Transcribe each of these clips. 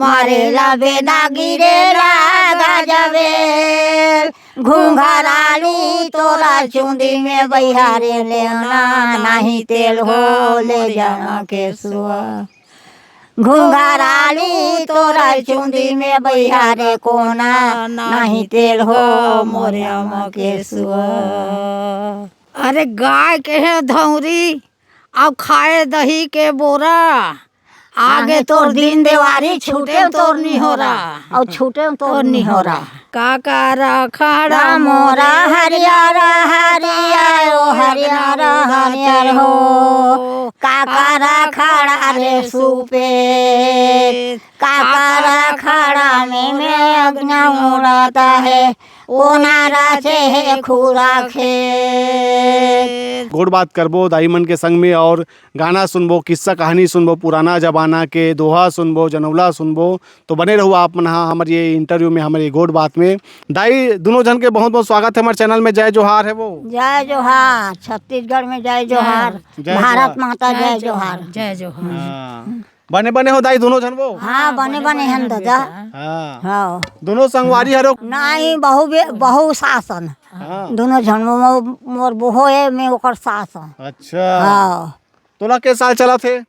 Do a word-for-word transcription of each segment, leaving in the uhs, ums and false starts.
मारे ला बेना गिरे ला गजबेल। घुंघराली तोरा चुंदी में बइहा रे, लेना नहीं तेल हो, ले जाना के सुआ। घुंघराली तोरा चुंदी में बइहा रे, कोना नहीं तेल हो, मोरे अमा के सुआ। अरे गाय के हे धौरी, अउ खाए दही के बोरा। आगे तोर दिन देवारी, छूटे तोर निहोरा। अउ छूटे तोर निहोरा। काका रा खड़ा मोरा हरियर हरियर, ओ हरियर हरियर हो। काका रा खड़ा रे सुपेत, काका रा खड़ा में मेघ न उड़त हे, ओना राचे हे खुरा खेत। गोठ बात करबो दाई मन के संग में और गाना सुनबो, किस्सा कहानी सुनबो, पुराना जमाना के दोहा सुनबो, जनौला सुनबो। तो बने रहू आप मन हा हमर ये interview में, हमर ये गोठ बात में। दाई, दोनों झन के बहुत बहुत स्वागत है हमर channel में। जय जोहार है वो। जय जोहार, छत्तीसगढ़ में जय जोहार, जय भारत जोहार। माता जय जय जोहार। जोहार, जय जोहार। हाँ। बने बने हो दाई दोनों झन वो? हाँ, बने बने हन दादा। हाँ। हाँ। दोनों संगवारी हरो? नहीं, बहू बे-, बहू सास हन। हाँ। दोनों झन वो, मो-, मोर बहू है, मैं ओकर सास हूँ। अच्छा। हाँ। तोला के साल चलत हे?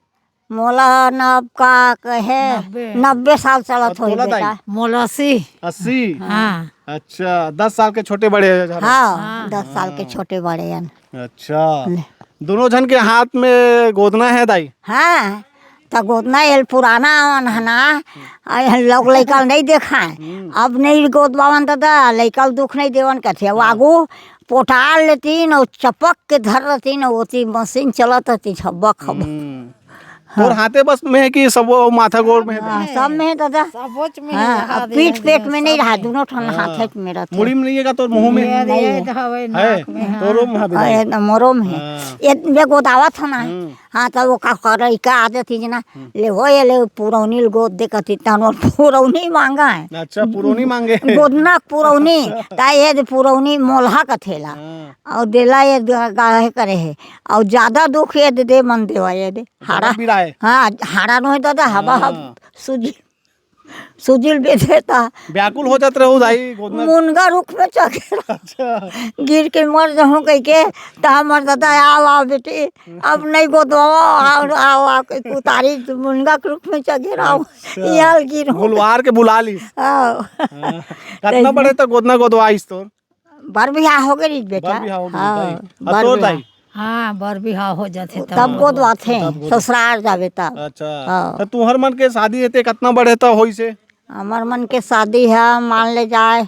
मोला नब का कहे, नब्बे। नब्बे साल चलत और होई तोला दाई? बेटा। मोला अस्सी। अस्सी? हाँ। अच्छा, दस साल के छोटे बड़े हरो? हाँ, हाँ। दस साल के हाँ। छोटे बड़े हन। अच्छा। ले। दोनों झन के हाथ में गोदना है दाई? हाँ, त गोदना एल पुराना आवन है ना, आ एल लोग लइका नहीं देखाए। हम्म। अब नहीं गोदवावन दादा, लइका ल दुख नहीं देवन कथे। वो हाँ। आगू पोटाल लेतीन और चपक के धर लेतीन, ओती मशीन चलत रहती, छब्बक खब्बक। हम्म। हाँ। तोर हाथे बस में है कि सब वो माथा गोड़ में है? हाँ, सब में है दादा। सबोच में हाँ, है, अब हाथ पीठ में पेट में नहीं रहा, सब में। दोनों ठन हाँ। हाथे में रहते। मुड़ी में नहीं है का तोर मुंह में? ये, नहीं ये है। तो हवे है। नाक में, हाँ। तोरो में हवे। अरे, न मोरो में है। हाँ। ये, ये गोदावत है ना। हम्म। हाँ, तो वो का करे, का आदत है ना, हम्म। ले हो, ये ले पुरौनी ल गोद दे कती, तहन वो पुरौनी मांगा है। अच्छा, पुरौनी मांगे। गोदना पुरौनी, अच्छा। ता ये दे पुरौनी मोलहा कथेला। हाँ। और देला ये द-, गाहे करे है। और ज्यादा दुख ये दे, दे मन देवा ये दे। हाड़ा। बिराए। हाँ, हाड़ा नो है दादा, हवा हाँ। हब सूजी। सूजी ल बेधे ता। व्याकुल हो जात रहू दाई, गोदना। मुनगा रुख में चघेरा। अच्छा। गिर के मर जाहूं कह के, ता हमर दादा, "आओ, आओ बेटी, अब नहीं गोदवाओ, आओ, आओ, आओ," कह के उतारी, मुनगा के रुख में चघेरा। अच्छा। इहां ल गिर हो। गोलवार के बुला ली। आओ। हाँ। कतना तैसे बड़े त गोदना गोदवाइस तोर? बर बिहाव हो गे रहिस बेटा। बर बिहाव हो गे हाँ, दाई। आ, बर तोर बिहाव। दाई? हाँ, बर बिहाव हो जाथे तब। तब गोदवाथे, तब गोदवा-, ससुरार जाबे तब। अच्छा। हाँ। त तुहर मन के शादी हे ते कतना बड़े त होइस हे? हमर मन के शादी ह, मान ले जाए,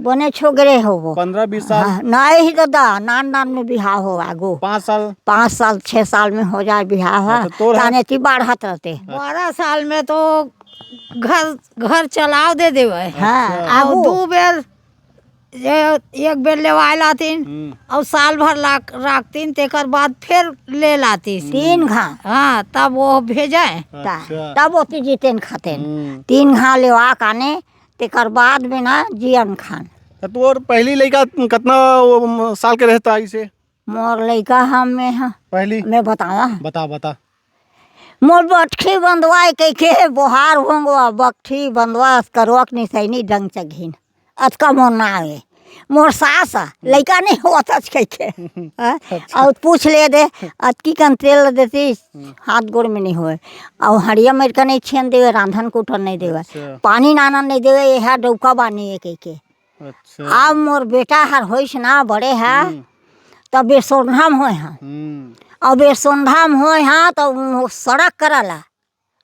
बने छोगरे होबो। पन्द्रह बीस साल? हाँ, नहीं दादा, नान नान में बिहाव हो आगो। पाँच साल? पाँच साल, छह साल में हो जाए बिहाव ह। हाँ, त तोर ह? ताने ती बाढ़त रहते। बारह साल में तो घर, घर चलाव दे देवे। हाँ, अच्छा। अउ आगू। दू बेर ये एक बेर लेवाए लातिन हम्म। अउ साल भर लाक-, राखतिन, तेकर बाद फेर ले लातिस। तीन घां। हाँ, तब वो भेजे। अच्छा। तब ओती जीतेन खातेन। हम्म। तीन घां लेवा काने, तेकर बाद में ना जियन खान। त तोर पहली लइका कतना वो साल के रहे त आइस हे? मोर लइका ह, मैं ह। पहली? मैं बतावा? बता, बता। मोर बटखी बंदवा ए कहिके बोहार होंगवा, बटखी बंदवा असकरवा के निसैनी डंग चघिन। अतका मोर नाव ए। मोर सास ह, लइका नहीं होवत अच कहिके। हाँ? अच्छा। अउ पूछ ले दे, अतकी कन तेल देती, हम्म। हाथ गोड़ में नहीं होए। अउ हड़िया मेर का नहीं छेन देवे, रांधन कुटन नहीं देवे। अच्छा। पानी नानन नहीं देवे, ये ह डौका बानी ए कहिके। अच्छा। अब मोर बेटा हर होइस ना बड़े ह, हम्म। त बेसोंधा म होए ह। हम्म। अब बेसोंधा म होए ह, त वो सड़क करला।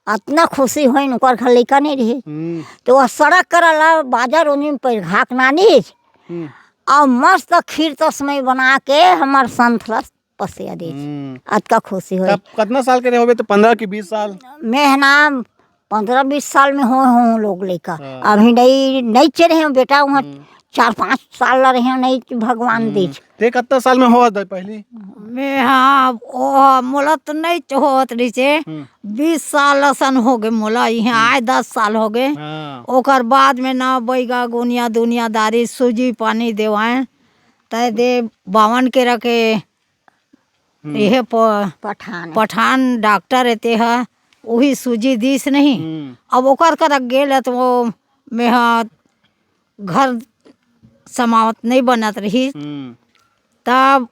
अतना खुशी होइन, ओकर घर लइका नहीं रही। हम्म। त वो सड़क करला, बाजार ओनी म पैर घाक नानिस। हम्म। अब मस्त खीर तस्मै बना के हमर संथलस पसिया दे। हम्म। अतका खुशी होए। तब कतना साल के रहे होबे त पन्द्रह की बीस साल? मैं ह ना पन्द्रह बीस साल में होए हों लोग लइका। हाँ। अभी नहीं, नहीं चे रहे हों बेटा, वहाँ हम्म। चार पाँच साल ला रहे हों, नहीं भगवान हम्म। दीज। ते कतना साल में होवत दाई पहली? मैं हाँ, ओ, मोला तो नहीं होवत रहिसे। हम्म। बीस साल असन हो गे मोला, इहाँ हम्म। आए दस साल हो गे। हाँ। ओकर बाद में ना बैगा, गोनिया, दुनियादारी, सूजी पानी देवाए। तय दे बावन के रखे हम्म। एहे प-, पठान। पठान डॉक्टर हे, तेहा उही सूजी दिस नहीं। हम्म। अब ओकर करा गेल त वो मेहा घर समावत नहीं बनत रहिस। हम्म। तब,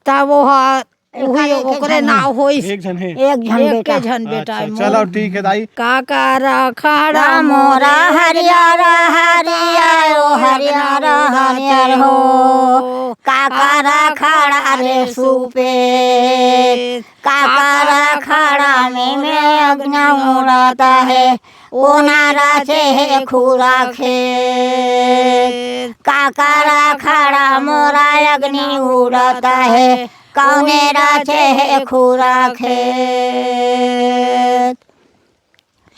तब वो हा, उही एकर एक ओकरे झन नाव हे। होइस। एक झन हे। एक झन एक बेटा। झन बेटा अच्छा, हे मोर। चलो ठीक है दाई। काकरा खड़ा मोरा हरियर हरियर, ओ हरियर हरियर हो। काकरा खड़ा रे सुपेत, काकरा खड़ा में में अग्नि उड़ता है, कोना राचे हे खुरा खेत। काकरा खड़ा मोरा अग्नि उड़ता है, कौने राचे हे खुरा खेत।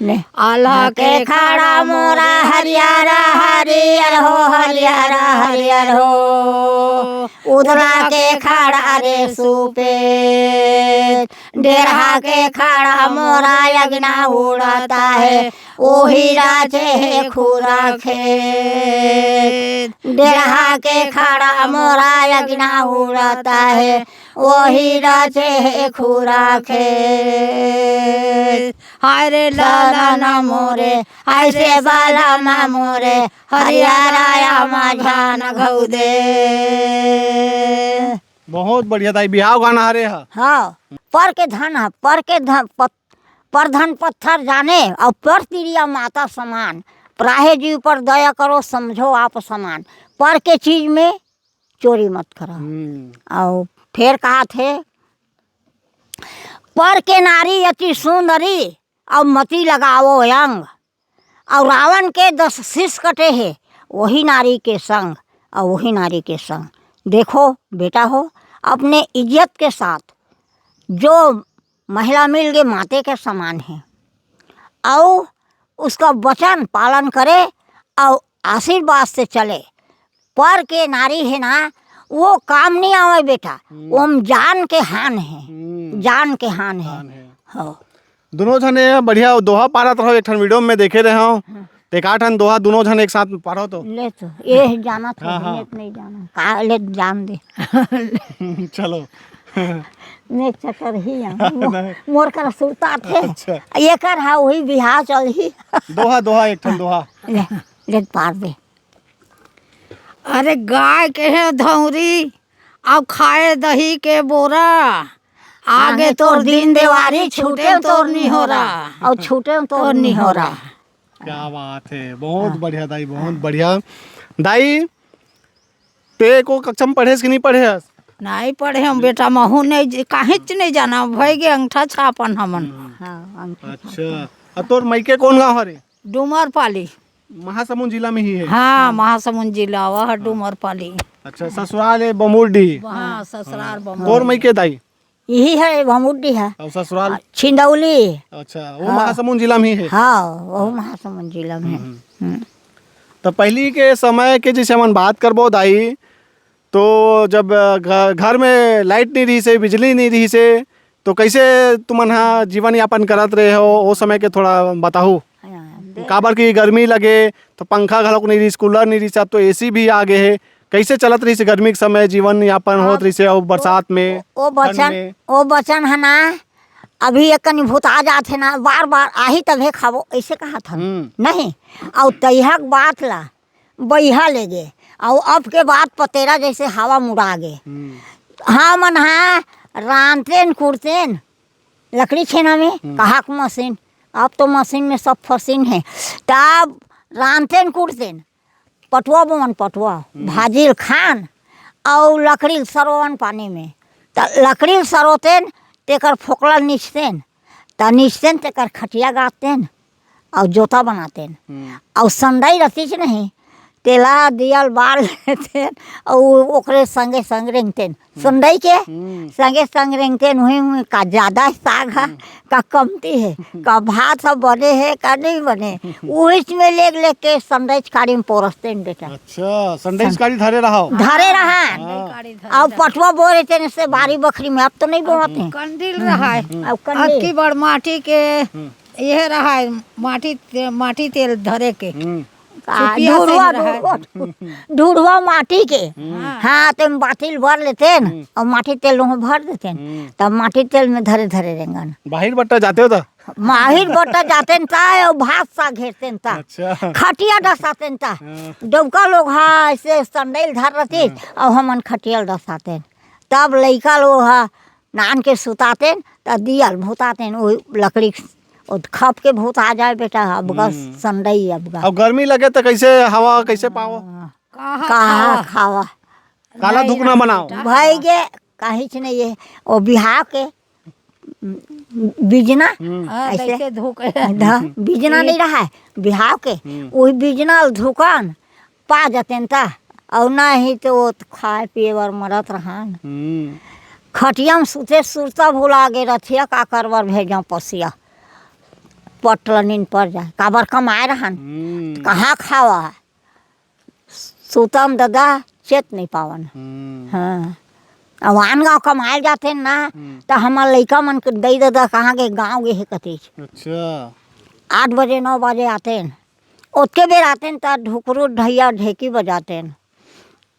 ले। आल्हा के खड़ा मोरा हरियर हरियर हो, हरियर हरियर हो। उदला के खड़ा रे सुपेत, डेरहा के खड़ा मोरा अग्नि उड़ता है, ओही राचे हे खुरा खेत। डेरहा के खड़ा मोरा अग्नि उड़ता है, ओही राचे हे खुरा खेत। हाय रे लाला ना मोरे, हाय रे बाला ना मोरे, हरियर आया माझा न घऊ दे। बहुत बढ़िया दाई, बिहाव गाना हरे ह। हाँ, पर के धन ह, पर के धन, पत-, पर धन पत्थर जाने, अउ पर तिरिया माता समान। पराहे जीव पर दया करो, समझो आप समान। पर के चीज में चोरी मत करो। हम्म। अउ फेर कहाथे, पर के नारी अति सुंदरी, अउ मति लगावो अंग। अउ रावण के दस शीश कटे हे, वही नारी के संग, अउ वही नारी के संग। देखो बेटा हो, अपने इज्जत के साथ जो महिला मिल गे, माते के समान हे, अउ उसका वचन पालन करे, अउ आशीर्वाद से चले। पर के नारी हे ना, वो काम नहीं आवे बेटा, हम्म। ओम जान के हान हे, हम्म। जान के हान हे। हान हे। हाँ। दुनों झन ये बढ़िया दोहा पारत रहो, एक ठन वीडियो में देखे रहे हो। हाँ। ते का ठन दोहा दुनों झन एक साथ पारो तो। ले तो, ये जानत हो, हाँ, हाँ। मैं तो नहीं जाना। का ले जान दे। चलो। मैं चक्कर ही आ। नहीं। मोर करा सुरता थे। अच्छा। ये कर हा, वही बिहाव चल ही। दोहा, दोहा, एक ठन दोहा। ले, ले पार दे। अरे गाय के हे धौरी, अउ खाए दही के बोरा। आगे आगे तोर तोर दिन दिन देवारी, देवारी, छूटे छूटे तोर तोर निहोरा। निहोरा। अउ छूटे तोर तोर निहोरा। निहोरा। क्या बात है, बहुत हाँ। बढ़िया दाई, बहुत हाँ। बढ़िया। दाई, ते को कक्षा में पढ़े हस कि नहीं पढ़े हस? नहीं पढ़े हम बेटा, महू नहीं ज-, काहीच नहीं जाना, भय गे अंगठा छापन हमन। हम्म। हाँ, अंगठा अच्छा, छापन। अब तोर मइके कौन गाँव हरे? डूमरपाली। महासमुंद जिला में ही है? हाँ, हाँ। महासमुंद जिला, वह हाँ। डूमरपाली। अच्छा, ससुराल है बमुरडी? हाँ, ससुराल हाँ। बमुरडी। तोर मइके दाई? यही है, बमुरडी है। और ससुराल? आ, छिंदौली। अच्छा, वो हाँ। महासमुंद जिला में ही है? हाँ, वो हाँ। महासमुंद जिला में है। हम्म। हम्म। तो पहली के समय के जैसे हमन बात करबो दाई, तो जब, अ, घ-, घर में लाइट नहीं रहिसे, बिजली नहीं रहिसे, तो कैसे तुमन ह जीवन यापन करत रहे हो, ओ समय के थोड़ा बताहू? हाँ, दे- काबर कि गर्मी लगे, तो पंखा घलोक नहीं रहिस, कूलर नहीं रहिस, अब तो एसी भी आ गए हे। कैसे चलत रहिस गर्मी के समय, जीवन यापन होत हाँ, रहिस अउ बरसात में, ओ, ओ ठंड बचन, में? ओ बचन है ना, अभी एक कनी भूत आ जात है ना, बार बार आही तभे खाबो, ऐसे कहा था। हम्म। नहीं, अउ तैहक बात ला, बइहा ले गे, अउ अब के बात पतेरा जैसे हवा मुड़ा गे। हम्म। हाँ, मन हा रांधतेन कुड़तेन लकड़ी छेना में, हम्म। कहाक मशीन, अब तो मशीन में सब फसीन है। तब रांधतेन कुड़तेन, पटुआ बोवन पटुआ, हम्म। भाजिल खान, अउ लकड़ी सरोवन पानी में। त लकड़ी सरोतेन, तेकर फोकला निचतेन, त निचतेन तेकर खटिया गाड़तेन, अउ जोता बनातेन। हम्म। अउ संडई रहतीच नहीं, तेला दियल बार लेतेन, अउ ओकरे संगे संग रेंगतेन। हम्म। संडई के हम्म। संगे संग रेंगतेन, उही में का ज्यादा साग हा, हम्म। का कमती है, का भात ह बने है, का नहीं बने, उहीच में लेग लेग के संडई चकारी में पोरसतेन बेटा। अच्छा, संडई चकारी धरे रहो। धरे रहा। हाँ। अउ पटुआ बोरे तेन से बारी बखरी में, अब तो नहीं बोवत है। कंडील रहा है। हम्म। अब कंडील। अबकी बार माटी के हम्म। ये रहा है, माटी ते-, माटी तेल धरे के। हम्म। का चुकिया से ढुढ़वा, रहा है। ढुढ़वा, ढुढ़वा माटी के। हम्म। हाँ, तेम बातिल भर लेतेन, हम्म। अउ माटी तेल में भर देतेन। हम्म। तब माटी तेल में धरे धरे रेंगन। बाहिर बट्टा जाते हो तो? माहिर बटा जातेन ता, अउ भात साग घेरतेन ता। अच्छा। खटिया डसातेन ता। हाँ। डउका लोग हा ऐसे संडैल धर रहती, हाँ। अउ हमन खटिया ल डसातेन। तब लइका लोग हा नान के सुतातेन, त दिया ल भुतातेन, ओ लकड़ी के, ओ खप के भूत आ जाए बेटा, अब गा हम्म। संडई अब गा। अब गर्मी लगे त कैसे हवा, कैसे पाओ? हाँ। कहाँ कहाँ खावा? खावा? काला नहीं धुकना नहीं बनाओ। बेटा। भाई गे, काहीच नहीं है। ओ बिहाव के बिजना, हम्म। हाँ, ऐसे। कैसे धुक ध-, बिजना ठीक। नहीं रहा है, बिहाव के, हम्म। वही बिजना ल धुकन पा जातेन ता, अउ नहीं तो वो खाए पिए बर मरत रहन। हम्म। खटिया में सुते सुरता भुला गे रथिया, का करबर भेजा पसिया, पटलनिन पर जाए, काबर कमाए रहन, हम्म। कहाँ खावा? सुतन ददा, चेत नहीं पावन। हम्म। हाँ। अब आन गाँव कमाए जातेन ना, हम्म। त हमर लइका मन के दई ददा कहाँ गे, गाँव गे हे कतिच। अच्छा। आठ बजे, नौ बजे आतेन। ओतके बेर आतेन त ढुकरू ढैया ढेकी बजातेन।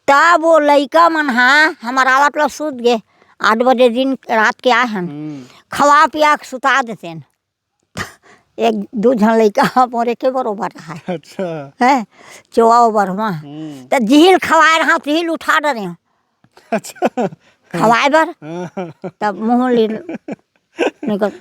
तब वो लइका मन हा हमर आवत ल सुत गे। आठ बजे दिन रात के आए हन। हम्म। खवा पिया के सुता देतेन। एक दू झन लइका ह मोरे के बरोबर रहाय। अच्छा। हैं? चोवा ओबर म। हम्म। त जिहिल खवाए रहा, तिहिल उठा डरे हूँ। अच्छा। खवाए बर। हाँ। तब मुँह ले निकल,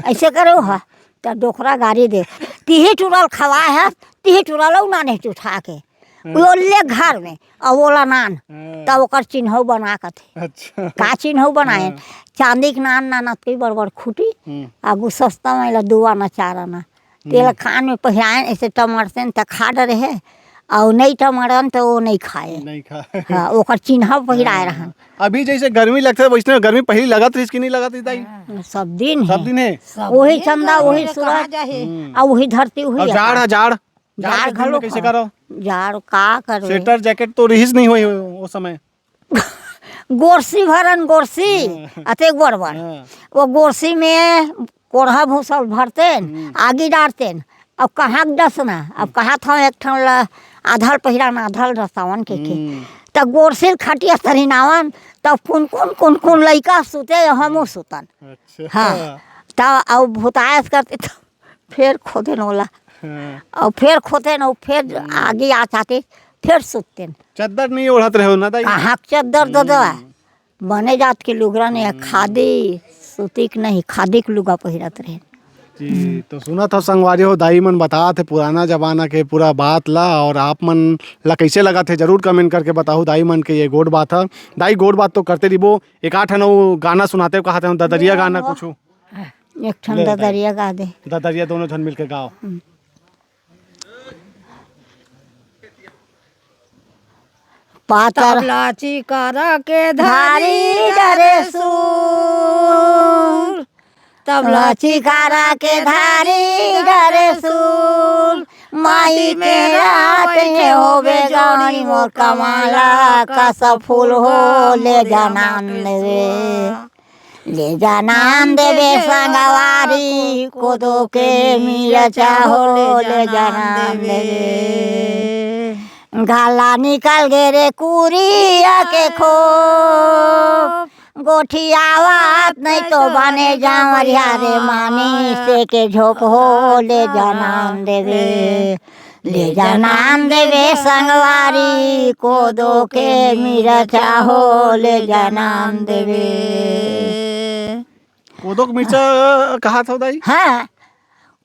ऐसे करे हो, त डोकरा गारी दे। तिही टुरल खवाए ह, तिही टुरल उ नाने उठा के। हाँ। ओले घर में, अउ ओला नान, हाँ। तब ओकर चिन्हौ बना कथे। अच्छा। का चिन्हौ बनाएन? हाँ। चांदी के नान नान अतकई बड़ बड़ खूटी, हम्म। आगू सस्ता में ला दू आना, चार आना। तेला हम्म। कान में पहिराएन, ऐसे टमरतेन त खा डरे हे, अउ नहीं टमरन त वो नहीं खाए। नहीं खाए। हाँ, ओकर चिन्हौ पहिराए हाँ। रहन। अभी जैसे गर्मी लगथे, वैसने गर्मी पहली लगत रहिस कि नहीं लगत रहिस, दाई? हाँ। सब दिन सब हे। दिन हे? सब वही दिन चंदा, तो वही कहाँ सूरज, जाही? हम्म। अउ वही धरती, वही अउ जाड़ आकाश। हे, जाड़? जाड़ जाड़ के दिन में घलो कैसे खा। करो? जाड़ का करबे? स्वेटर जैकेट तो रिहिस नहीं होई ओ समय। गोरसी भरन, गोरसी, हाँ। अतेक बड़ बड़। हाँ। वो गोरसी में कोरहा भूसा भरतेन, हम्म। आगी डारतेन। अब कहाँ के डसना? अब हम्म। कहाँ था एक ठन ला आधल पहिरान, आधल डसावन के के। हम्म। त गोरसी ल खटिया सरिनावन, तब कुन कुन, कुन कुन लइका सुते, हमू सुतन। अच्छा। हाँ। त अउ भुतायस करते त फेर खोदेन ओला। हाँ। अउ फेर खोदेन, अउ फेर हम्म। आगी आ जाते, फेर सुततेन। चद्दर नहीं ओढ़त रहे हो ना, दाई? कहाँ के चद्दर, ददा? हम्म। बने जात के लुगरा नहीं, हम्म। खादी, सूती के नहीं, खादी के लुगा पहिरत रहे। जी, हम्म। तो सुनत हो संगवारी हो, दाई मन बतात हे पुराना जमाना के पूरा बात ला, अउ आप मन ला कैसे लगत हे, जरूर comment करके बताहू। दाई मन के ये गोठ बात ह। दाई, गोठ बात तो करते रहिबो, एक आठ ठन अउ गाना सुनाते हो, कहा थे ददरिया गाना कुछ। एक ठन ले, ददरिया गा दे। ददरिया दोनों झन मिलके गाओ। हम्म। पातर तबला चिकारा के धारी धारी डरे डरे सूर। तबला चिकारा के धारी डरे सूर। माई मेरा बैठे होबे जौनी मोर कमाला कस फूल हो ले जा नाम देवे। ले जा नाम देवे संगवारी, कोदो के मिरचा हो ले जा नाम देवे। घाला निकल गे रे कुरिया के खो, गोठियावत नहीं तो बने जावरिया रे मानी से के झोंक हो ले जा नाम देवे। ले जा नाम देवे संगवारी, कोदो के मिरचा हो ले जा नाम देवे। कोदो के मिरचा कहा था दाई? हाँ,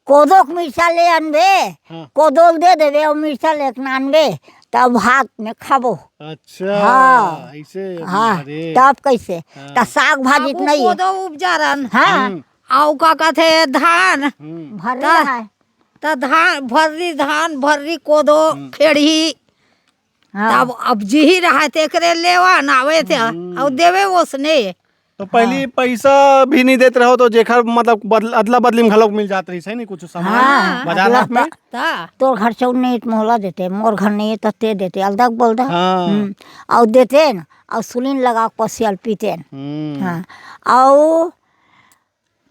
कोदो के मिरचा ले आनबे, हाँ। कोदो ल दे देबे अउ मिरचा ले के नानबे, तब भात में खाबो। अच्छा, हाँ। ऐसे। हाँ, अरे। तब कैसे? हाँ। त साग भाजी आगू नहीं है। कोदो उपजारन। हाँ। हम्म। अउ का कथे धान। हम्म। भर्री त है। त धान, भर्री धान, भर्री कोदो, हम्म। खेड़ही। हाँ। तब अब जिही रहा तेकरे लेवा नावे थे, हम्म। अउ देवे ओसने। तो पहली हाँ। पैसा भी नहीं देत रहो तो जेखर मतलब बदल-, अदला बदली में घलोक मिल जात रहिस हे नहीं कुछ सामान हाँ, बाजार अदला हाट में। त-, त-, तोर घर चौर नहीं त मोला देते, मोर घर नहीं त ते देते, अलदक बोल दा। हाँ। हम्म। अउ देते न, अउ सुलिन लगा पसियल पीते न। हम्म। हाँ। अउ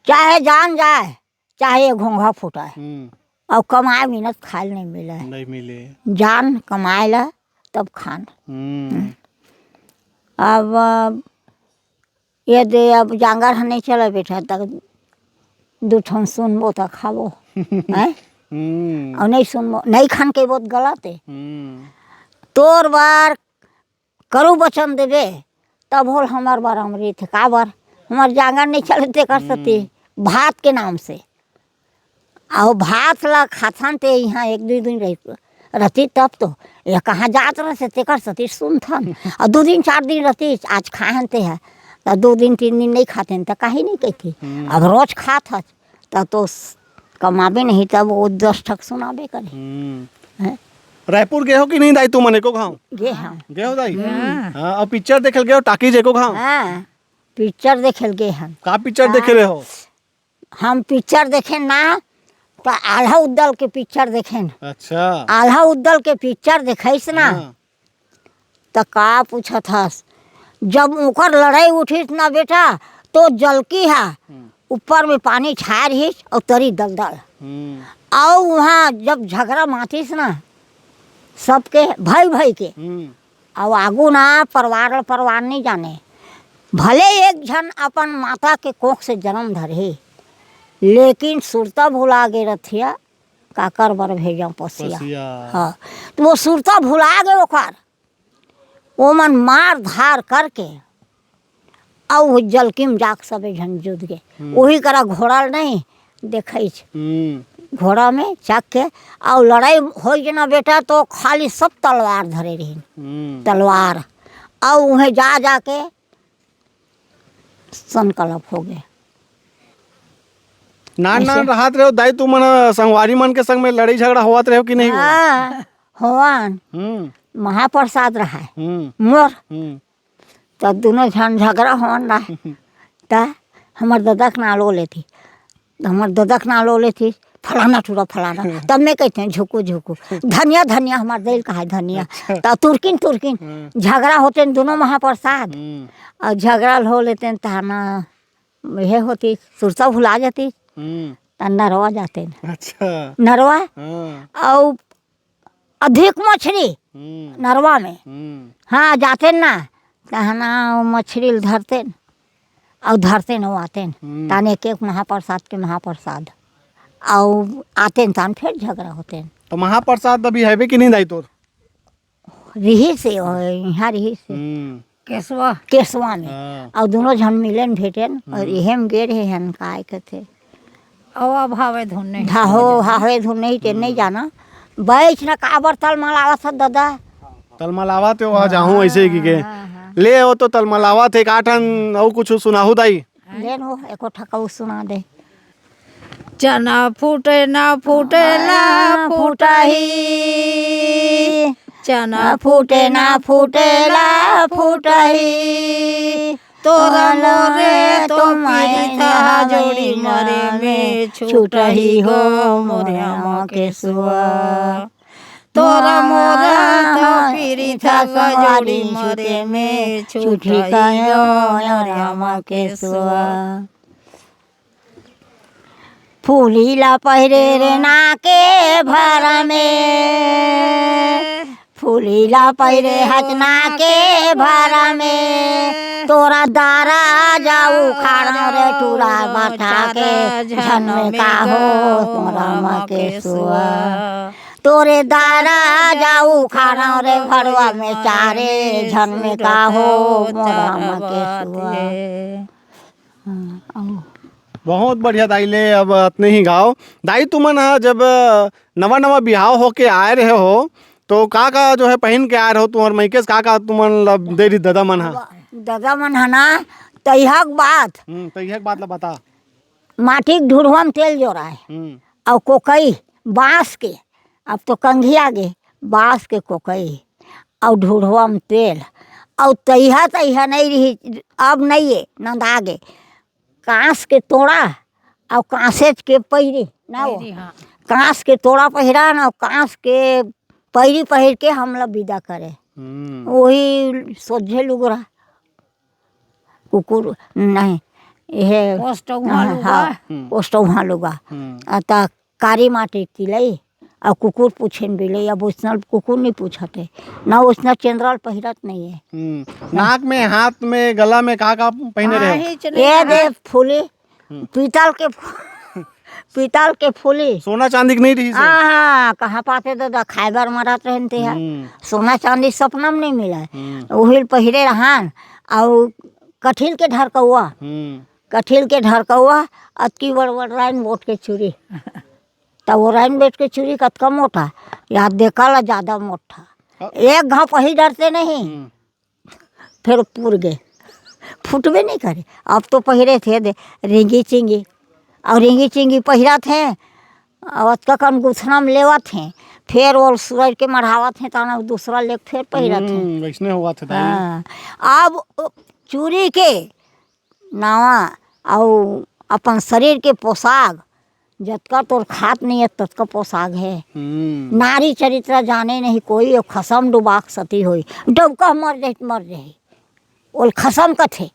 चाहे जान जाए, चाहे ये घोंघा फुटाए। हम्म। अउ कमाए बिना त खाए ल नहीं मिले। नहीं मिले। जान कमाए ला, तब खान। हम्म। हम्म। अब, अब ये दे, अब जांगर ह नहीं चला बेटा, तक दू ठन सुनबो त खाबो, हैं? हम्म। अउ नहीं सुनबो, नहीं खान के बहुत गलत है। हम्म। तोर बर करू वचन देबे, तब होल हमर बर अमृत है। काबर? हमर जांगर नहीं चले तेकर सेती, हम्म। भात के नाम से। अउ भात ला खाथन ते इहाँ एक दू दिन रह-, रहती तब तो, ये कहाँ जात रहते तेकर सेती सुनथन। अउ दू दिन चार दिन रहती, आज खाहन ते है, त दू दिन तीन दिन नहीं खाते त काहे नहीं कहती। हम्म। अब रोज खात हस, त तो स-, कमाबे नहीं, तब वो दस ठक सुनाबे करे। हम्म। हैं? रायपुर गए हो कि नहीं दाई तुमन एको घाव? गे हन। गए हो दाई? हाँ। हाँ, अब पिक्चर देखे ल गए हो टाकीज एको घाव? हाँ, पिक्चर देखे ल गे हन। का पिक्चर हाँ। देखे रहे हो? हम पिक्चर देखेन ना, त आल्हा उद्दल के पिक्चर देखेन। अच्छा। आल्हा उद्दल के पिक्चर देखाइस ना, हाँ। त का पूछत हस, जब ओकर लड़ाई उठिस ना बेटा, तो जलकी हा हम्म। ऊपर में पानी छाय रहिस अउ तरी दलदल। हम्म। अउ वहाँ जब झगरा मातिस ना, सबके भाई भाई के, हम्म। अउ आगू ना परवार ल परवार नहीं जाने, भले एक झन अपन माता के कोख से जन्म धरही, लेकिन सुरता भुला गे रथिया, काकर बर भेजव पसिया। पसिया। हाँ, तो वो सुरता भुला गे ओकर, ओमन मार धार करके अउ जलकिम जाक सबे झन जुद गे। हम्म। ओही करा घोड़ा ल नहीं देखइच। हम्म। घोड़ा में चक के अउ लड़ाई होई ना बेटा, तो खाली सब तलवार धरे रहिन। हम्म। तलवार। अउ उहें जा जा के संकल्प हो गे। नान ऐसे। नान रहत रहे हो दाई, तुमन संगवारी मन के संग में लड़ाई झगड़ा होवत रहे हो कि नहीं होवत? हाँ, होवन। हम्म। महाप्रसाद रहा है। हम्म। मोर। हम्म। त दुनों झन झगरा होवन ना, त हमर ददा के नालो लेथे, त हमर ददा के नालो लेथे, "फलाना टूरा फलाना।" तब मैं कहते हैं, "झुकू, झुकू, धनिया, धनिया, हमर दिल का है धनिया।" अच्छा। त तुरकिन, तुरकिन हाँ। झगरा होते हैं दुनों महाप्रसाद। हम्म। अउ झगरा हो लेते हैं, त ना, यह होती, सुरता भुला जाती, हम्म। त नरवा जाते हैं। अच्छा। नरवा? हाँ। अउ अधिक मछरी हम्म। नरवा में। हम्म। हाँ, जाते ना, तहना वो मछरी ल धरते न, अउ धरते न, वो आते न। हम्म। ताने एक एक महाप्रसाद के महाप्रसाद। अउ आते न, तान फिर झगरा होते न। तो महाप्रसाद अभी हैबे कि नहीं दाई तोर? रिहिस हे, ओ, यहाँ रिहिस हे। हम्म। केसवा। केसवा में। हाँ। अउ दुनों झन मिलेन भेटेन, अउ हम्म। इहे में गे रहे हन, काय कथे। अउ अब हावे धुन नहीं। धा-, हो, हावे धुन नहीं, तेन नहीं हम्म। जाना। बैच न काबर तलमलावत हस, ददा? तलमलावत हे, वहाँ जाहूँ ऐसे ही के। हाँ, हाँ। ले, वो तो तलमलावत हे, का ठन अउ कुछ सुनाहू दाई? ले न, एको ठक अउ सुना दे। चना फूटे ना फूटे ला फूटही, चना फूटे ना फूटे ला फूटही। तोरा मोरे तो पीरित हा जोड़ी मरे में छूटही हो मोरे अमा के सुआ। तोरा मोरा तो पीरित हा जोड़ी मरे में छूटही हो मोरे अमा के सुआ। फूली ला पहिरे रे ना के भर में, फूली ला पहिरे हच ना के भर में। तोरा दारा जाऊ खाड़ो रे टूरा बठा के, झन में का हो मोरा अमा के सुआ। तोरे दारा जाऊ खाड़ो रे भड़वा में चारे, झन में का हो मोरा अमा के सुआ। हाँ, अउ बहुत बढ़िया दाई, ले अब अतने ही गाओ। दाई, तुमन ह जब नवा नवा बिहाव होके आए रहे हो, तो का का जो है पहिन के आए रहो, तुम्हर मइके से का का तुमन ला दे रही ददा मन ह? ददा मन ह ना, तइहा के बात। हम्म, तइहा के बात ला बता। माटी के ढुढ़वा में तेल जोराए, हम्म। अउ कोकई बांस के, अब तो कंघी आ गे, बांस के कोकई, अउ ढुढ़वा में तेल, अउ तइहा, तइहा नहीं रही, अब नहीं है, नंदा गे। कांस के तोड़ा अउ कांसेच के पैरी, ना वो? पैरी, हाँ। कांस के तोड़ा पहिरा ना, कांस के पैरी पहिर के हमला विदा करे। हम्म। वही सोझे लुगरा। कुकुर नहीं, ये ओस्टौहा हाँ, लुगा। हाँ, हम्म। ओस्टौहा लुगा। हम्म। आ, त कारी माटी तिलई, अउ कुकुर पूछे न बिलई, अब ओसना कुकुर नहीं पूछत हे, ना ओसना चेंदरा ल पहिरत नहीं है। हम्म। नाक में, हाथ में, गला में का का पहिने रहे? काहीच नहीं ये है। दे फूली, हम्म। पीतल के फू-, पीतल के फूली। सोना चांदी के नहीं रहिस हे। हाँ, हाँ, कहाँ पाते दादा, खाए बर मरत रहन ते ह। हम्म। सोना चांदी सपना में नहीं मिला। हम्म। उहिल पहिरे रहन, अउ कठिल के ढरकउआ। हम्म। कठिल के ढरकउआ, अतकी बड़ बड़ राइन बोट के चूरी। त वो राइन बोट के चूरी कतका मोटा, या देका ला ज्यादा मोटा। हाँ। एक घाव पही डरते नहीं। हम्म। फेर पुर गे, फुटबे नहीं करे। अब तो पहिरे थे दे, रिंगी चिंगी, अउ रिंगी चिंगी पहिरत हे, अउ अतका कन गुथना में लेवत हे, फेर वो सूरज के मढ़ावत हे, ताना दूसरा लेके फेर पहिरत हे। हम्म, वैसने होवत हे दाई। हाँ, अब ओ चूरी के नावा अउ अपन शरीर के पोशाक, जतका तोर खात नहीं हे, ततका पोशाक हे। हम्म। नारी चरित्र जाने नहीं कोई, अउ खसम डुबाक सती होई। डबका मर जाही त मर जाही। ओल खसम कथे।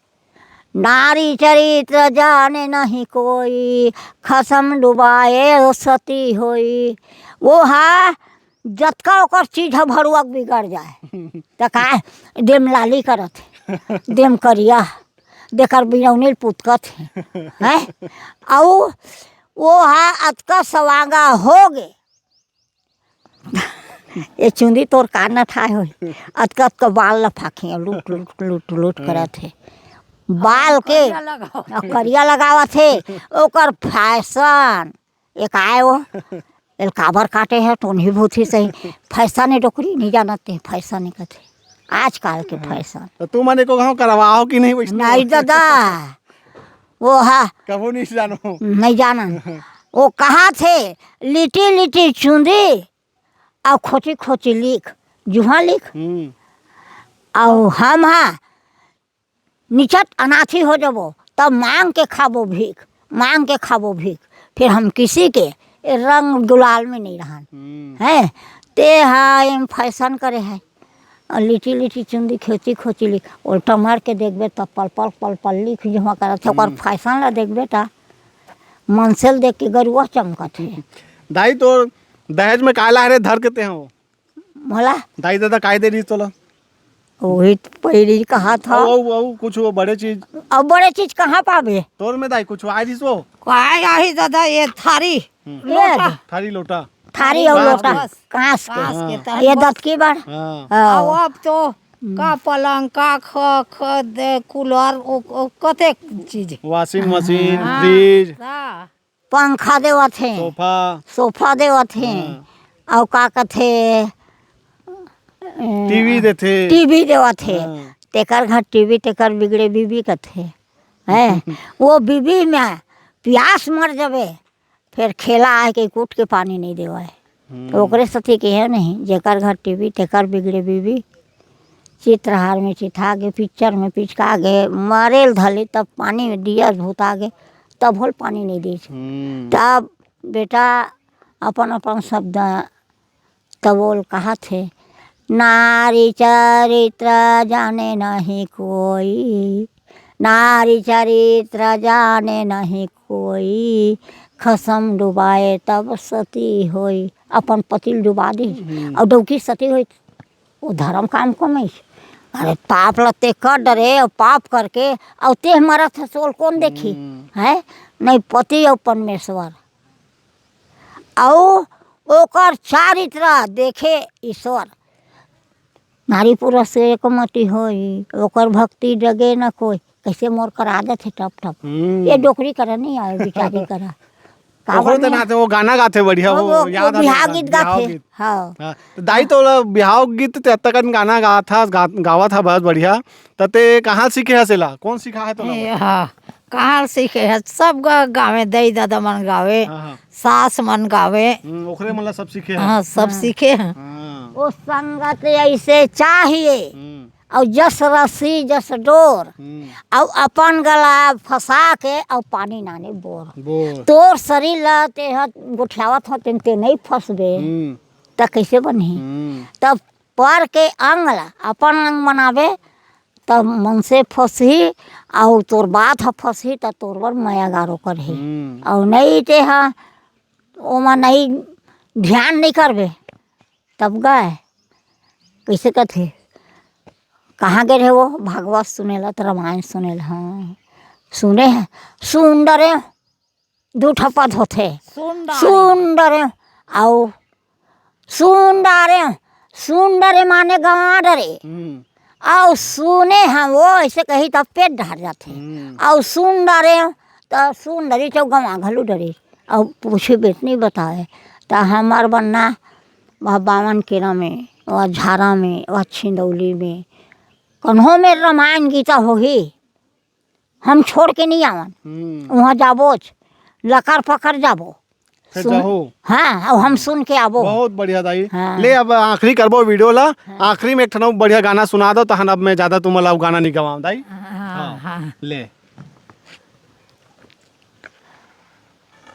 नारी चरित्र जाने नहीं कोई, खसम डुबाए सती होई। वो हा जतका ओकर चीज ह भरुआ के बिगड़ जाए। त का, देम लाली करत हे, देम करिया, देकर बिरौनी ल पुतकत हे, हैं? अउ वो हा अतका सवांगा हो गे, ये चुंदी तोर का न ठाए होई, अतका अतका बाल ल फाखे, लुट लुट लुट लुट करत हे। बाल के करिया लगावत। अउ करिया लगावत हे, ओकर फैशन। एक आए वो, एल काबर काटे हे, टोनही भूथी सही। फैशन हे डोकरी, नहीं जानत ते, फैशन हे कथे। आजकल के फैशन। त तुमन एको घाव करवाओ कि नहीं वैसने? नहीं दादा, वो हा। कभू नहीं जानो। नहीं जानन। वो कहा थे, लिटी लिटी चुंदी, अउ खोची खोची लिख, जुहा लिख। हम्म। अउ हम हा, निचट अनाथी हो जबो, तब मांग के खाबो भीख, मांग के खाबो भीख। फिर हम किसी के ए रंग गुलाल में नहीं रहन। हम्म। हैं? ते हा एम फैशन करे है। अउ लिटी लिटी चुंदी खोची खोची लिख, उल्टा मार के देखबे त पल पल पल पल लिख जुहा करत हे, ओकर हम्म। फैशन ला देखबे त मनसे ल देख के गरुआ चमकत हे। दाई तोर दहेज में का लाए रे धर के ते हो? मोला? दाई ददा काय दे रहिस तोला? वही तो पहिली कहा था। अउ, अउ, अउ कुछ वो बड़े चीज? अब बड़े चीज कहाँ पाबे? तोर में दाई कुछ आए रहिस वो? काय आही दादा, ये थारी, हम्म। लोटा। थारी लोटा। थारी अउ कांस लोटा, के। कांस के। कांस के हाँ। तहन ये बस। दतकी बार। हाँ। हाँ। अब, अब तो का पलंग, का ख-, ख-, दे, कूलर, ओ, ओ, कतेक चीज। Washing machine, हाँ। Fridge। हाँ। पंखा देवत हे, सोफा। सोफा देवत हे, हाँ। अउ का कथे, TV देथे। TV देवत हे। हाँ। तेकर घर TV, तेकर बिगड़े बीबी कथे। हैं? वो बीबी में पियास मर जबे, फेर खेला आए के कूट के पानी नहीं देवय। हम्म। तो ओकरे सती के हे नहीं, जेकर घर TV, तेकर बिगड़े बीबी। चित्रहार में चिथा गे, पिक्चर में पिचका गे, मरेल धले तब पानी में दिया भूता गे, तब होल पानी नहीं दीस। हम्म। तब बेटा अपन अपन शब्द तब ओल कहत हे, नारी चरित्र जाने नहीं कोई, नारी चरित्र जाने नहीं कोई, खसम डुबाए तब सती होई। अपन पति ल डुबा दे, हम्म। अउ डौकी सती होई। वो धर्म काम कमइस। अरे पाप ल ते कर डरे, अउ पाप करके, अउ ते मरत हस, ओल कौन देखी? हम्म। हैं? नहीं, पति अउ परमेश्वर। अउ ओकर चारित्र देखे ईश्वर। नारी पुरुष से एक मति होई, ओकर भक्ति डगे न कोई। कैसे मोर करा देथे टप टप। हम्म। ये डोकरी करा नहीं आए, बिचारी करा। ओकरो काबर तो नहीं? नाते वो गाना गाथे बढ़िया, वो, वो, वो वो याद आ बिहाव गया, गीत बिहाव गाथे। गीत। हाँ। हाँ, तो दाई तोला बिहाव गीत ते अतका कन गाना गात हस, गा-, गावत हस बहुत बढ़िया। त ते कहाँ सीखे हस एला? कौन सिखाए तोला? ए, हाँ, कहाँ सीखे हस? सब गा-, गावे, दई ददा मन गावे, हाँ, हाँ। सास मन गावे। हम्म, ओकरे मन ला सब सीखे हस? हाँ, सब हाँ। सीखे हैं। हाँ। ओ संगत ऐसे चाहिए। हम्म। अउ जस रस्सी जस डोर, हम्म। अउ अपन गला फंसा के अउ पानी नाने बोर। बोर। तोर शरीर ला ते ह गोठियावत हो, तेन ते नहीं फंसबे, हम्म। त कैसे बनही? हम्म। तब पर के अंग ला अपन अंग बनाबे, तब मन से फंसही, अउ तोर बात ह फंसही, त तोर बर मया गारो करही। हम्म। अउ नहीं ते ह ओमा नहीं ध्यान नहीं करबे, तब गए, कैसे कथे, कहाँ गे रहे वो? भागवत सुने ला, त रामायण सुने ला, हाँ, सुने हैं, सुन डरे, दू ठा पद होथे। सुन डारे। सुन डरेंव, अउ सुन डारेंव, सुन डरे माने गंवा डरे। हम्म। अउ सुने हंव, वो अइसे कही त पेट डहर जाथे। हम्म। अउ सुन डारेंव, त सुन डरे चउ गंवा घलो डरे। अउ पूछे बेट नइ बताए। त हमर बन्ना वह बावन केरा में, वह झारा में, वह छिंदौली में, कन्हो में रमायन गीता होही, हम छोड़ के नइ आवन। हम्म। उहाँ जाबोच, लकर पकर जाबो। फेर सुन-, जाहू। हाँ, अउ हम सुन के आबो। बहुत बढ़िया दाई। हाँ। ले, अब आखिरी करबो video ला। हाँ। आखिरी में एक ठन अउ बढ़िया गाना सुना दो, तहन अब मैं ज्यादा तुमन ला अउ गाना नइ गवांव दाई। हाँ, हाँ। हाँ। ले।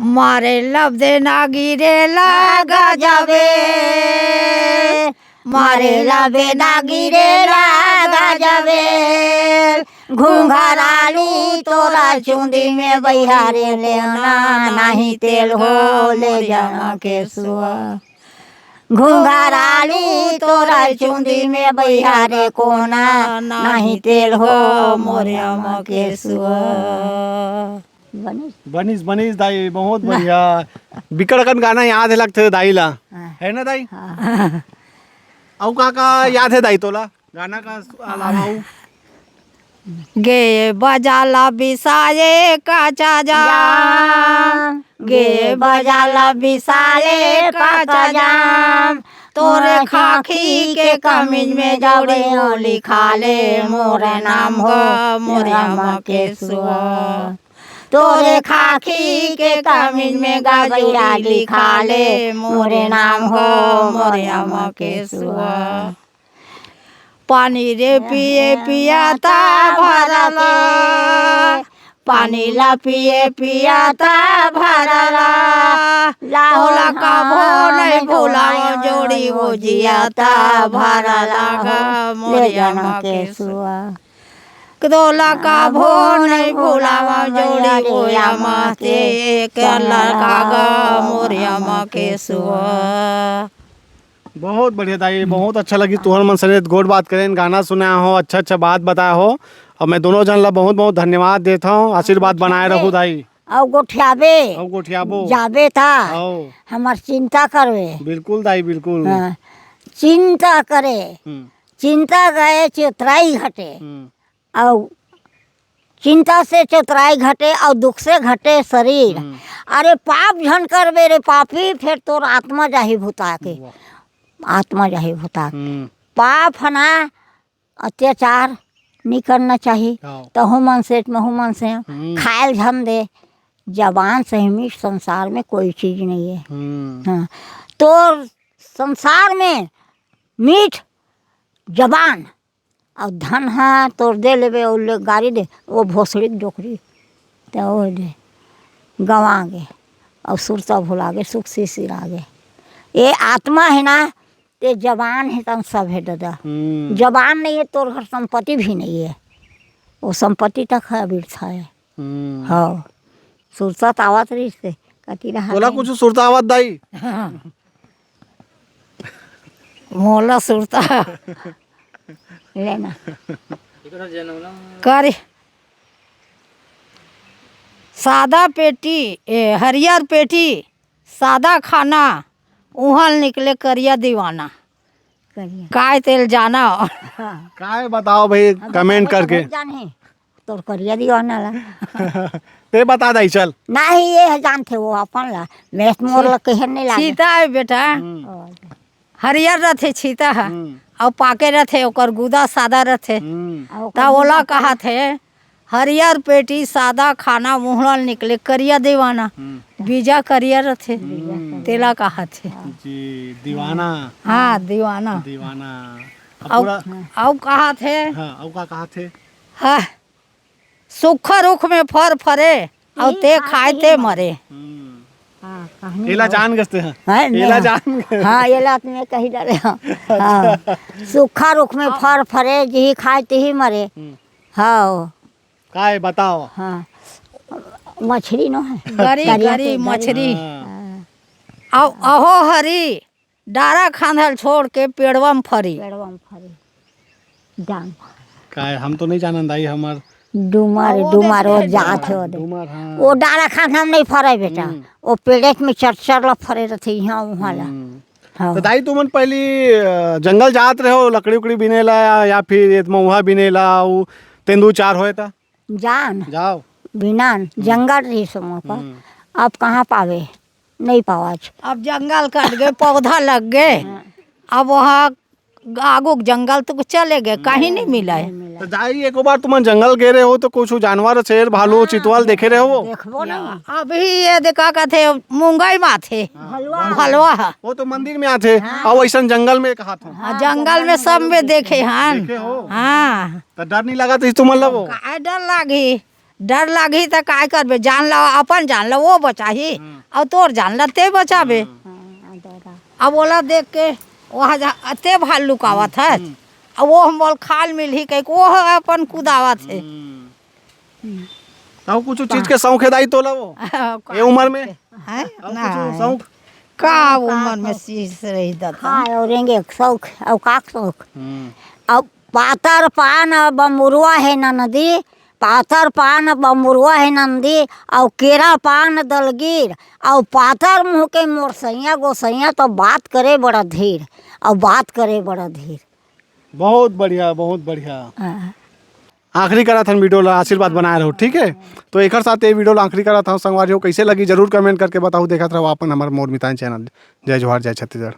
मारे लबदे ना गिरे लागा जाबे, मारे लबे ना गिरे लागा जाबे। घुंघरालू तोरा चुंदी में बइहा रे कोना, नाही तेल हो ले जमा के सुआ। घुंघरालू तोरा चुंदी में बइहा रे कोना, नाही तेल हो मोरे अमा के सुआ। बनिस? बनिस, बनिस दाई, बहुत बढ़िया। बिकट अकन गाना याद हे लगथे दाई ला। हाँ। हे ना दाई? हाँ। अउ का का याद हे दाई तोला? गाना का अलावा अउ? गे बजाला बिसाए काचा जाम, गे बजाला बिसाए काचा जाम, तोरे खाखी के कमीज में जबे ओ लिखाले मोरे नाम हो मोरे अमा के सुआ। तोरे खाखी के कमीज में गजरा लिखाले मोरे नाम हो मोरे अमा के सुआ। पानी रे पिए पियाता भरला, पानी ला पिए पियाता भरला, लाहोला कभो नहीं भुलाओ जोड़ी वो जियाता भरला गा मोरे अमा के सुआ। तोला कभो नहीं भुलावा जोड़ी वो अमा ते, कल्ला कागा मोरे अमा के सुआ। बहुत बढ़िया दाई, बहुत अच्छा लगी तुहर मन सने गोठ बात करेन, गाना सुनाए हो, अच्छा अच्छा बात बताए हो। अउ मैं दोनों झन ला बहुत बहुत धन्यवाद देत हंव, आशीर्वाद बनाए रखू दाई। अउ गोठियाबे। अउ गोठियाबो। जाबे ता। अउ। हमर चिंता करबे। बिल्कुल दाई, बिल्कुल। हाँ। चिंता करे। हम्म। चिंता गए चोतराई घटे। हम्म। अउ चिंता से चोतराई घटे, अउ दुख से घटे शरीर। हम्म। अरे पाप झन करबे रे पापी, फेर तोर आत्मा जाही भुता के। वाह। आत्मा जाही भुता के। हम्म। पाप हे ना, अत्याचार नइ करना चाही। हाँ। तहू मन से, महू मन से, हम्म। खायल झन दे। जबान से मीठ संसार में कोई चीज नइ हे। हम्म। हाँ। तोर संसार में मीठ जबान अउ धन ह तोर दे लेबे, अउ ले गारी दे, वो भोसड़ी के डोकरी, त वो दे, गंवा गे, अउ सुरता भुला गे, सुख सिसिरा गे। ये आत्मा हे ना, ते जबान हे तन सब हे ददा। हम्म। जबान नइ हे, तोर घर संपत्ति भी नइ हे, वो संपत्ति तक ह बिरथा हे। हम्म। हव, सुरता त आवत रहिस ते, कति रहा तोला हे। कुछ सुरता आवत दाई? मोला सुरता। लेना। करी। सादा पेटी, ए, हरियर पेटी, सादा खाना, उहल निकले करिया दीवाना। करिया। काय तेल जाना? हाँ। काय बताओ भाई, हम तो comment बहुत करके। बहुत जाने। तोर करिया दीवाना ला। ते बता दाई, चल। नहीं, ये ह जानथे वो अपन ला। मैं मोर ला कहे नहीं लागे। छीता हे बेटा। हम्म। हरियर रथे छीता ह। हम्म। अउ पाके रथे, ओकर गुदा सादा रथे। हम्म। अउ त ओकर ओला गुदा कहाथे, हरियर पेटी सादा खाना, मुहड़ा ले निकले करिया दीवाना। हम्म। बीजा करिया रथे। हम्म। तेला कहाथे। जी, दीवाना। हाँ, दीवाना। दीवाना। अब अउ, पूरा अउ कहाथे। हाँ, अउ का कहाथे? हाँ। सूखा रुख में फर फरे, अउ ई ते खाए खाए ते ते मरे। हम्म। हाँ, कहानी एला बहुत जान गस्ते हैं। हाँ, एला नहीं, जान गए। हाँ, एला तो मैं कही डारे हंव। हाँ। अच्छा। सूखा रुख में फर फरे, जिही खाए तिही मरे। हम्म। हाँ। काय बताओ? हाँ। मछरी नो हे। गरी, करिया गरी, के गरी। मछरी। हाँ। हाँ। अउ अहो हरी, डारा खांधल छोड़ के पेड़वा म फरी। पेड़वा म फरी। जान। काय, हम तो नहीं जानन दाई, हमर डूमर, वो डूमर, वो देखे जात हे, वो दे। डूमर, हाँ। वो डारा खान हम नहीं फरे, बेटा। हम्म। वो पेड़े में चरचर ला फरे रथे, यहाँ, वहाँ ला। हम्म। हाँ। तो दाई, तुमन पहली, अ, जंगल जात रहे हो, लकड़ी उकड़ी बिने ला, या, या फिर ये महुआ बिने ला, वो तेंदू चार होए ता? जान। जाओ। बिनान, हम्म। जंगल रही समय पर। हम्म। अब कहाँ पावे? नहीं पावच। अब जंगल कट गए, पौधा लग गए। हाँ। अब वहाँ आगू के जंगल तो चले गए, कहीं नहीं मिला है। नहीं मिला। तो दाई, एको बार तुमन जंगल गए रहे हो तो कुछ जानवर, शेर, भालू, हाँ, चितवाल देखे रहे हो? देखबो नहीं। अभी ये देखा कहते मुंगई में आथे। हाँ, भलवा। भलवा। वो तो मंदिर में आथे, हाँ। और वैसन जंगल में कहा था। हाँ, जंगल में सब में देखे हन। देखे हो? हाँ। तो डर नहीं लगा तो तुमन ला वो? काय डर लागी? डर लागही त काय करबे, जान ला, अपन जान ला वो बचाही, हम्म। अउ तोर जान ला ते बचाबे। हम्म। अब ओला देख के वहाँ जा, ते भालू लुकावत है, हम्म। अब वो हम बोल खाल मिलही कह के वो अपन कुदावत है। हम्म। तब कुछ चीज के शौक है दाई तोला वो? का ये उम्र में? हैं? अब ना कुछ है। शौक? का का उम्र में शौक? शीश रही दाता? खाए और रेंगे शौक, और का शौक? हम्म। अब पातर पान बमुरुआ है ननदी, पातर पान बमुरुआ है नंदी, अउ केरा पान दलगीर, अउ पातर मुँह के मोर सैया गोसैया, तो बात करे बड़ा धीर, अउ बात करे बड़ा धीर। बहुत बढ़िया, बहुत बढ़िया। हाँ। आखिरी करत हन वीडियो ला, आशीर्वाद बनाए रहो, ठीक है? तो एकर साथ ये वीडियो ला आखिरी करत हन संगवारी हो, कैसे लगी जरूर कमेंट करके बताओ, देखत रहो अपन हमारे मोर मितान चैनल। जय जोहार, जय छत्तीसगढ़।